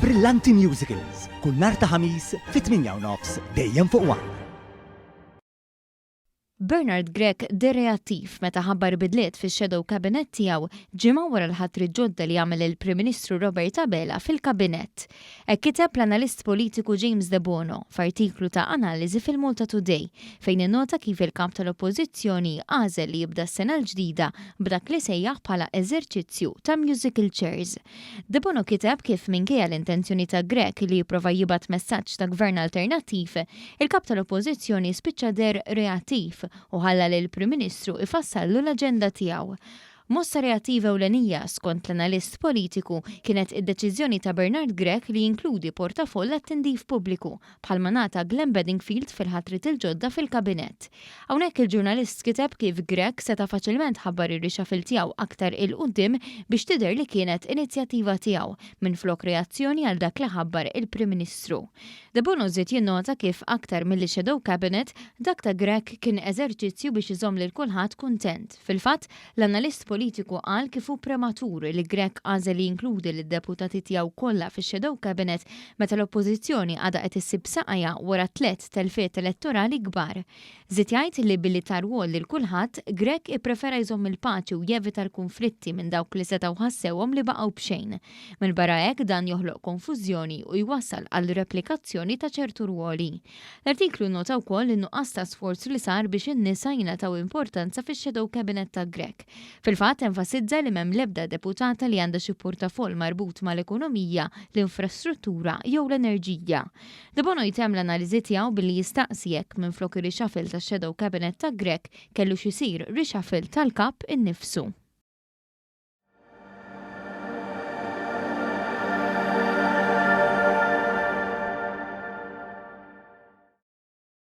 Brillanti Musicals, kull nhar ta' Ħamis fit-8 u nofs dejjem fuq One. Bernard Grech deher reattiv meta ħabbar bidliet fix-shadow cabinet tiegħu ġimgħa wara l-ħatriet ġodda li għamel il-Prim Ministru Robert Abela fil-Kabinett. Hekk kiteb l-analist politiku James Debono f'artiklu ta' analiżi fil-Malta Today fejn innota kif il-Kap tal-Oppożizzjoni għażel li jibda s-sena l-ġdida b'dak li sejjaħ bħala eżerċizzju ta' musical chairs. Debono kiteb kif minkejja l-intenzjoni ta' Grech li jipprova jibgħat messaġġ ta' gvern alternattiv, il-Kap tal-Oppożizzjoni spiċċa deher reattiv u ħalla lill-Prim Ministru ifassallu l-aġenda tiegħu. Mossa reattiva ewlenija, skont l-analist politiku, kienet id-deċiżjoni ta' Bernard Grech li jinkludi portafoll għat-tindif pubbliku, bħalma ngħata Glenn Bedingfield fil-ħatriet il-ġodda fil-Kabinett. Hawnhekk il-ġurnalist kiteb kif Grech seta' faċilment ħabbar ir-reshuffle tiegħu aktar 'il quddiem biex tidher li kienet inizjattiva tiegħu minflok reazzjoni għal dak li ħabbar il-Prim Ministru. Debono żied jinnota kif aktar milli shadow cabinet, dak ta' Grech kien eżerċizzju biex iżomm lil kulħadd kuntent. Fil-fatt, l-analist politiku qal kif hu prematur li Grech għażel li jinkludi lid-deputati tiegħu kollha fix-shadow cabinet meta l-Oppożizzjoni għadha qed issib saqajha wara tlett telfiet elettorali kbar. Żied jgħid li billi ta rwol lil kulħadd, Grech ipprefera jżomm il-paċi u jevita l-kunflitti minn dawk li setgħu ħassewhom li baqgħu b'xejn. Minbarra hekk dan joħloq konfużjoni u jwassal għal replikazzjoni ta' ċertu rwoli. L-artiklu nnota wkoll in-nuqqas ta' sforz li sar biex in-nisa jingħataw importanza fix-shadow cabinet ta' Grech. Fil-fatt enfasizza li m'hemm l-ebda deputata li għandha xi portafoll marbut mal-ekonomija, l-infrastruttura jew l-enerġija. Debono jtemm l-analiżi tiegħu billi jistaqsi jekk minflok ir-reshuffle tax-shadow cabinet ta' Grech kellux isir reshuffle tal-Kap innifsu.